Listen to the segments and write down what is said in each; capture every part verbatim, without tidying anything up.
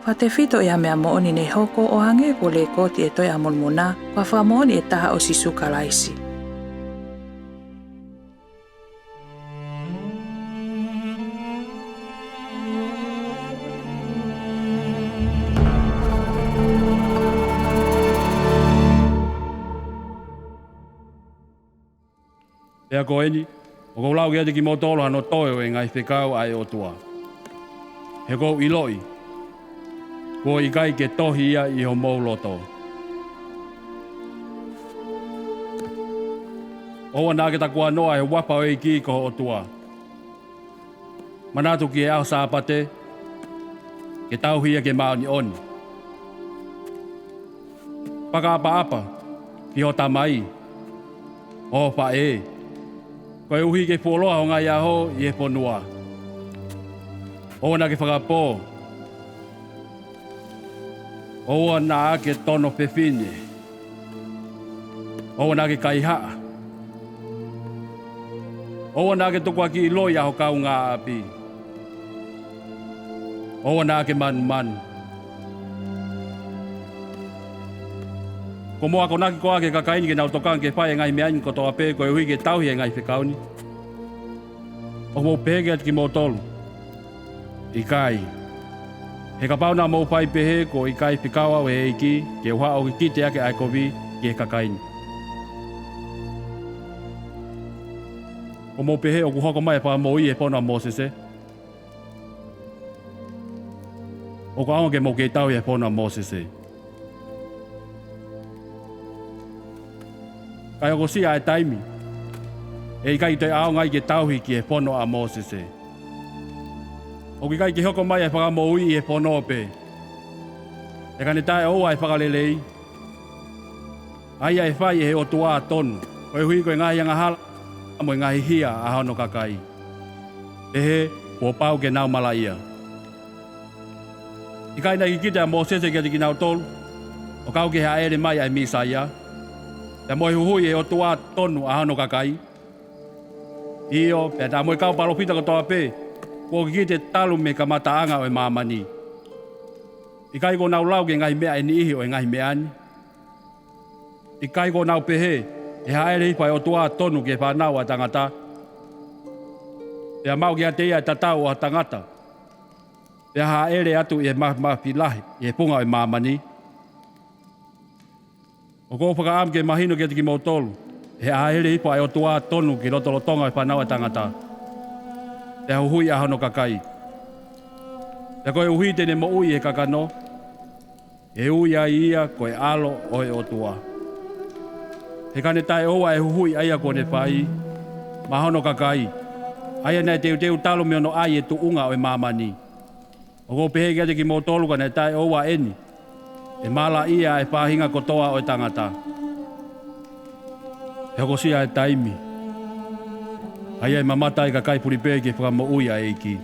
Fakatefito ʻi ha meʻa moʻoni naʻe hoko ʻo hangē ko e lekooti ʻi he Tohi ʻa Molomoná, ko ha fakamoʻoni ʻe taha ʻo Sīsū Kalaisi. Pea ko ʻeni, ʻoku ou lau kiate kimoutolu hano toe ʻo e ngaahi fekau ʻa e ʻOtuá. He ʻoku ou ʻiloʻi, kuo ʻikai ke tohi ia ʻi homou lotó. ʻOua naʻá ke takuanoa ʻa e huafa ʻo e ʻEiki ko ho ʻOtuá. Manatu ki he ʻaho Sāpaté, ke tauhi ia ke māʻoniʻoni. Fakaʻapaʻapa ki ho tamaí, ʻo ho faʻeé, koeʻuhí ke fuoloa ho ngaahi ʻahó ʻi he fonuá. ʻOua naʻá ke fakapō, ʻoua naʻá ke tono fefine, ʻoua naʻá ke kaihaʻa, ʻoua naʻá ke tukuakiʻi loi ʻa ho kaungāʻapí, ʻoua naʻá ke manumanu. Kuo mou akonaki koā ki he kakaí ni ke nau tokanga ke fai ʻa e ngaahi meʻá ni kotoa pē koeʻuhí ke tauhi ʻa e ngaahi fekaú ni? ʻOku ou pehē kiate kimoutolu, ʻikai. He kapau naʻa mou fai pehē, kuo ʻikai fekau au ʻe he ʻEikí ke u haʻu ʻo kikite ʻaki ʻa e koví ki he kakaí ni. Kuo mou pehē ʻoku hoko mai ʻa e fakamoʻuí ʻi he fono ʻa Mōsesé? ʻOku ʻaonga ke mou kei tauhi ʻa e fono ʻa Mōsesé. Ka ʻe hokosia ʻa e taimi ʻe ʻikai toe ʻaonga ai ke tauhi ki he fono ʻa Mōsesé. ʻOku ʻikai ke hoko mai ʻa e fakamoʻuí ʻi he fonó pē, pea ka ne taʻeʻoua ʻa e fakaleleí, ʻa ia ʻe fai ʻe he ʻOtuá tonu, koeʻuhí ko e ngaahi angahala mo e ngaahi hia ʻa hono kakaí, pehē kuo pau ke nau malaʻia. ʻIkai naʻe kikite ʻa Mōsese kiate kinautolu, ʻo kau ki he hāʻele mai ʻa e Mīsaiá, pea mo e huhuʻi ʻe he ʻOtuá tonu ʻa hono kakaí? ʻIo, pea naʻa mo e kau palōfita kotoa pē kuo kikite talu mei he kamataʻanga ʻo e māmaní. ʻIkai kuo nau lau ki he ngaahi meʻa ʻe niʻihi ʻo e ngaahi meʻá ni? ʻIkai kuo nau pehē, ʻe hāʻele hifo ʻa e ʻOtuá tonu ki he fānau ʻa e tangatá, pea maʻu kiate ia ʻa e tatau ʻo ha tangata, pea hāʻele atu ʻi he māfimafi lahi ʻi he funga ʻo e māmaní? ʻOku ou fakaʻamu ke mahino kiate kimoutolu, ʻe hāʻele hifo ʻa e ʻOtuá tonu ki he lotolotonga ʻo e fānau ʻa e tangatá, pea huhuʻi ʻa hono kakaí. Pea koeʻuhí te ne moʻui ʻi he kakanó, ʻe ui ai ia ko e ʻAlo ʻo e ʻOtuá. He ka ne taʻeʻoua ʻa e huhuʻi ʻa ia kuó ne faí maʻa hono kakaí, ʻa ia naʻe teuteu talu mei hono ʻai ʻa e tuʻunga ʻo e māmaní, ʻoku ou pehē kiate kimoutolu, ka ne taʻeʻoua ʻeni, ʻe malaʻia ʻa e faʻahinga kotoa ʻo e tangatá. ʻE hokosia ʻa e taimi, ʻa ia ʻe mamata ai ʻa e kakai fulipē ki he fakamoʻui ʻa e ʻEikí,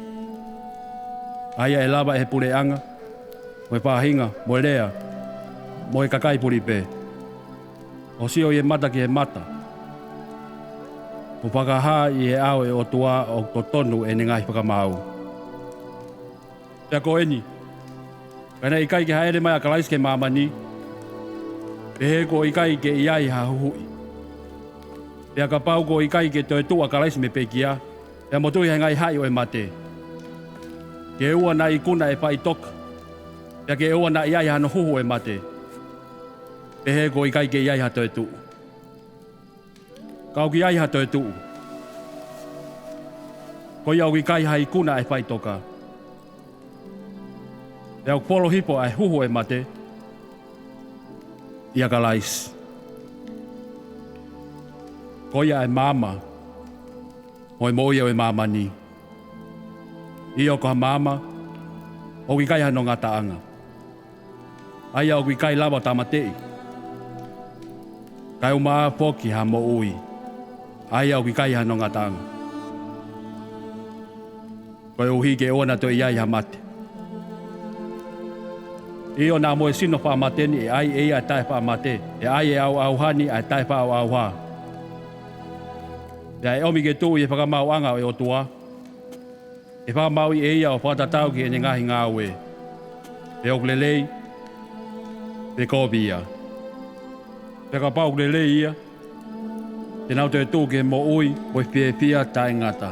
ʻa ia ʻe lava ʻe he puleʻanga, mo e faʻahinga, mo e lea, mo e kakai fulipē, ʻo sio ʻi he mata ki he mata, ʻo fakahā ʻi he ʻao ʻo e ʻOtuá ʻoku totonu ʻene ngaahi fakamāú. Pea ko ʻeni, ka naʻe ʻikai ke hāʻele mai ʻa Kalaisi ki he māmaní, pehē kuo ʻikai ke ʻi ai ha huhuʻi. Pea kapau kuo ʻikai ke toe tuʻu ʻa Kalaisi mei he pekiá, pea mo tui ʻi he ngaahi haʻi ʻo e maté, ke ʻoua naʻa ikuna ʻa e faʻitoka, pea ke ʻoua naʻa ʻi ai hano huhu ʻo e maté, pehē kuo ʻikai ke ʻi ai ha toetuʻu. Ka ʻoku ʻi ai ha toetuʻu, ko ia ʻoku ʻikai ha ikuna ʻa e faʻitoká, pea ʻoku folo hifo ʻa e huhu ʻo e maté ʻia Kalaisi. Ko ia ʻa e maama mo e moʻui ʻo e māmaní. ʻIo, ko ha maama ʻoku ʻikai hano ngataʻanga, ʻa ia ʻoku ʻikai lava ʻo tāmateʻi, kae ʻumaʻā foki ha moʻui, ʻa ia ʻoku ʻikai hano ngataʻanga, koeʻuhí ke ʻoua naʻa toe ʻi ai ha mate. ʻIo, naʻa mo e sino faʻa maté ni ʻe ʻai ʻe ia ʻa e taʻe faʻa maté, ʻe ʻai ʻe he ʻauʻauhá ni ʻa e taʻe faʻa ʻauʻauhá, pea ʻe ʻomi ke tuʻu ʻi he fakamaauʻanga ʻo e ʻOtuá, ke fakamāuʻi ʻe ia ʻo fakatatau ki heʻene ngaahi ngāué. Pe ʻoku lelei, pe kovi ia. Pea kapau ʻoku lelei ia, te nau toe tuʻu ki he moʻui mo e fiefia taʻengata.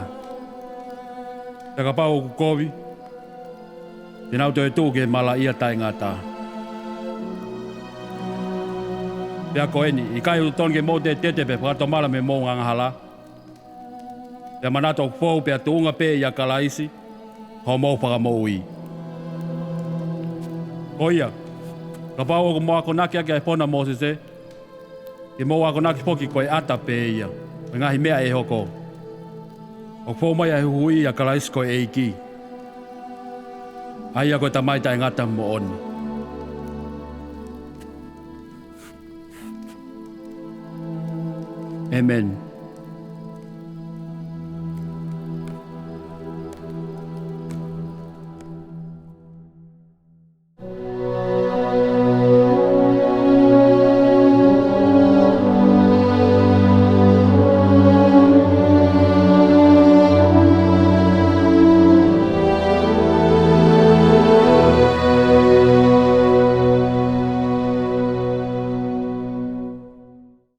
Pea kapau ʻoku kovi, te nau toe tuʻu ki he malaʻia taʻengata. Pea ko eni, ʻikai ʻoku totonu ke mou tetetete pe fakatomala mei hoʻomou angahala, pea manatu ʻoku fou pea tuʻunga pē ʻia Kalaisi, hoʻomou fakamoʻui. Ko ia, kapau ʻoku mou akonaki ʻaki ʻa e fono ʻa Mōsese, ke mou akonaki foki ko e ʻata pē ia ʻo e ngaahi meʻa ʻe hoko. ʻOku fou mai ʻa e huhuʻi ʻia Kalaisi ko e ʻEiki, ʻa ia ko e Tamai taʻengata moʻoni. ʻĒmeni.